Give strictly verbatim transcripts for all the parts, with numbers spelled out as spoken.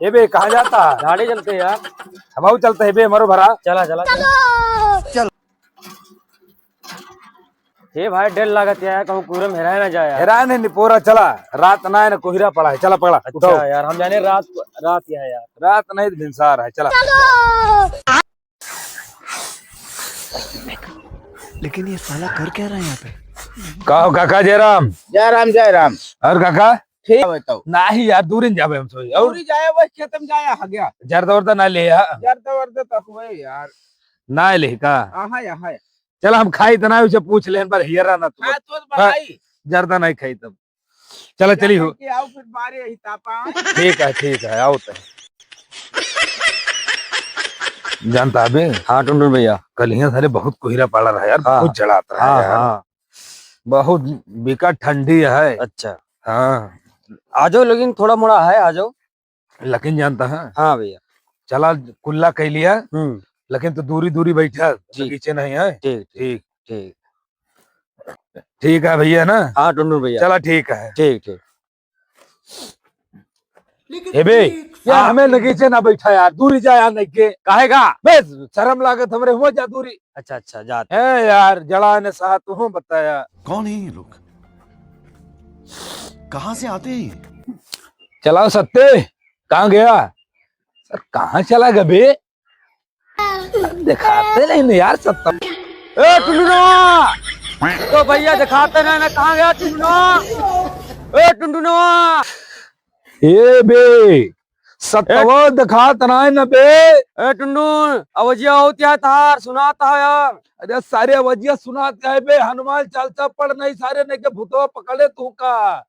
ए बे, कहाँ जाता? झाड़ी चलते यार। हमहू चलते है बे, हमरो भरा। चला, चला, चला। चल। हे भाई, डर लागत यार, कहूँ कुहरा में हेराए ना जाए यार। हेराए नहीं, निपोरा चला, रात ना है ना, कोहिरा पड़ा है, चला पड़ा, अच्छा उठाओ। यार, हम जाने रात, रात ही है यार। रात नहीं तो भिनसार है, चला। लेकिन ये साला कर क्या रहा है यहाँ पे? का हो काका जयराम? जय राम, जय राम। और काका? ठीक है, बताओ। नाही यार, दूरी न जाबे हम सोई। और दूरी जाए, बस खेत में जाए, आ गया। जर्दा वर्दा ना ले, हाँ। जर्दा वर्दा तो हुए यार। ना ले का? आहा, आहा। चल, हम खाई त ना, उसे पूछ लेन पर हियरा ना तू। हाँ, तो हाँ, भाई। जर्दा नहीं खाई तब। चला, चली हो। के आओ, फिर बारे ही तापा। ठीक है, ठीक है, आओ तो। जानता अबे? हाँ, टुनटुन भैया। कल यहाँ सारे बहुत कोहरा पड़ा रहा यार, हाँ। बहुत जड़ात रहा हाँ, यार। हाँ। बहुत बिकट ठंडी है। अच्छा। हाँ। आ जाओ, लेकिन थोड़ा मोड़ा है, आ जाओ। लेकिन जानता है? हाँ भैया। चला, कुल्ला कह लिया। हम्म। लेकिन तू दूरी दूरी बैठा, जी। बगीचे नहीं है। ठीक, ठीक, ठीक। ठीक। ठीक है भैया ना? हाँ, टुनटुन भैया। चला, ठीक है। ठीक, ठीक। ए बे, यार, हाँ। हमें बगीचे ना बैठा यार, दूरी जा यार, नहीं के। काहे का? बस, शर्म लागत हमरे, हो जा दूरी। अच्छा, अच्छा, जात। है यार, जड़ा ने साथ हूँ बताया। कौन है ये लोग? कहाँ से आते हैं ये? चलाओ सत्ते, कहाँ गया? सर, कहाँ चला गया बे? दिखाते नहीं ना यार, सत्ता। ए, टुनटुनवा! तो भैया दिखाते नहीं ना, कहाँ गया टुनटुनवा? ए, टुनटुनवा! ए बे, सत्तवा ए, दिखात नाय न बे। ए टुनटुन, आवाजिया होती है तार, सुनात है यार। अरे सारे आवाजिया सुनात है बे, हनुमान चालीसा पढ़ नहीं, सारे नहीं के भूतवा पकड़े तू का।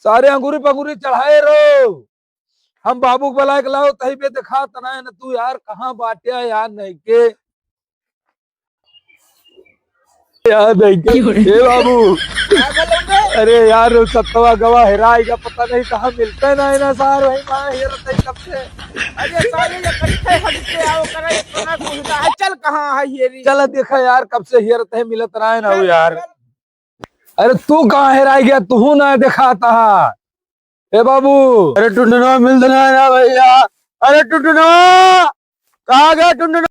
सारे अंगूरी पंगूरी चढ़ाए रहो। हम बाबू के बुलाए के लाओ, तही बे दिखात नाय न तू यार, कहाँ बाटिया यार नहीं के। यार नहीं के। ए बाबू। अरे यार, वो सत्तवा गवा हेराई का पता नहीं कहाँ मिलता है ना, है ना सार, वही माँ हेरत है कब से। अरे सारे ये कैसे हटके आओ करे, इतना कुछ है, चल कहाँ है ये री? चल देखा यार, कब से हेरत है, मिलत रहा है ना वो यार। अरे तू कहाँ हेराई गया, तू ना दिखाता है। ए बाबू। अरे टुनटुनवा मिल देना है ना भैया। अरे टुनटुनवा, कहाँ गया टुनटुनवा?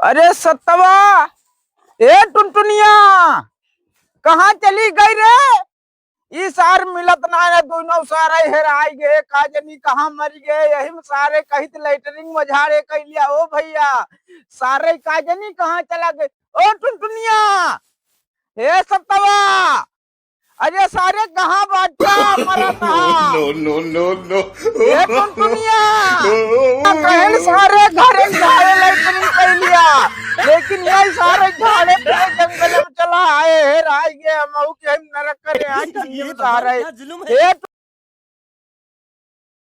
अरे सत्तवा, ए टुनटुनिया, कहाँ चली गई रे? ई सार मिलत ना है, दोनों सारे हेराई गए, का जनी कहाँ मर गए, यही में सारे कहित लेटरिन में झाड़े कैलिया। ओ भैया, सारे का जनी कहाँ चला गए? ओ टुनटुनिया, हे सत्तवा, अरे सारे कहाँ बाटा मरत हा? No, no, no, no। ए टुनटुनिया, कहल सारे घरे झाड़े लेटरिन कैलिया, लेकिन यही सारे झाड़े पूरे जंगल में चला आए हैं, राय के हम के हम नरक करे, आज ये जंगल सारे। भगवान, क्या जुल्म है। ए